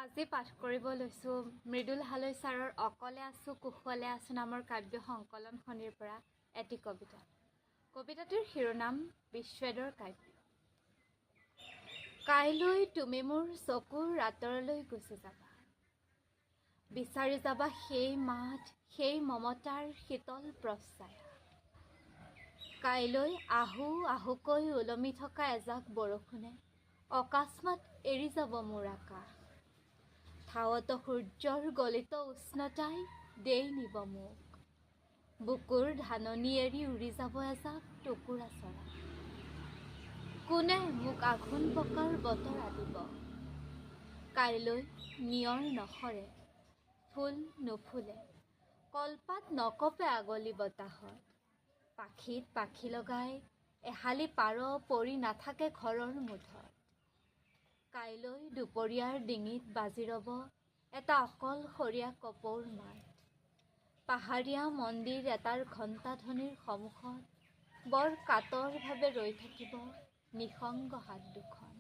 আজি পাঠ কৰিব লৈছোঁ মৃদুল হালৈ ছাৰৰ অকলে আছোঁ কুশলে আছোঁ নামৰ কাব্য সংকলনখনিৰ পৰা এটি কবিতা। কবিতাটিৰ শিৰোনাম বিচ্ছেদৰ কাব্য। কাইলৈ তুমি মোৰ চকুৰ আঁতৰলৈ গুচি যাবা, বিচাৰি যাবা সেই মাত, সেই মমতাৰ শীতল প্ৰচ্ছায়া। কাইলৈ আহো আহোকৈ ওলমি থকা এজাক বৰষুণে অকস্মাত এৰি যাব মোৰ আকাশ। ঠাৱত সূৰ্যৰ গলিত উষ্ণতাই দেই নিব মোক। বুকুৰ ধাননি এৰি উৰি যাব এজাক টুকুৰা চৰাই। কোনে মোক আঘোণ পকাৰ বতৰা দিব? কাইলৈ নিয়ৰ নসৰে, ফুল নুফুলে, কলপাত নকঁপে আগলি বতাহত। পাখিত পাখি লগাই এহালি পাৰ পৰি নাথাকে ঘৰৰ মুধত। কাইলৈ দুপৰীয়াৰ ডিঙিত বাজি ৰ'ব এটা অকলশৰীয়া কপৌৰ মাত। পাহাৰীয়া মন্দিৰ এটাৰ ঘণ্টাধ্বনিৰ সন্মুখত বৰ কাতৰভাৱে ৰৈ থাকিব নিসংগ হাত দুখন।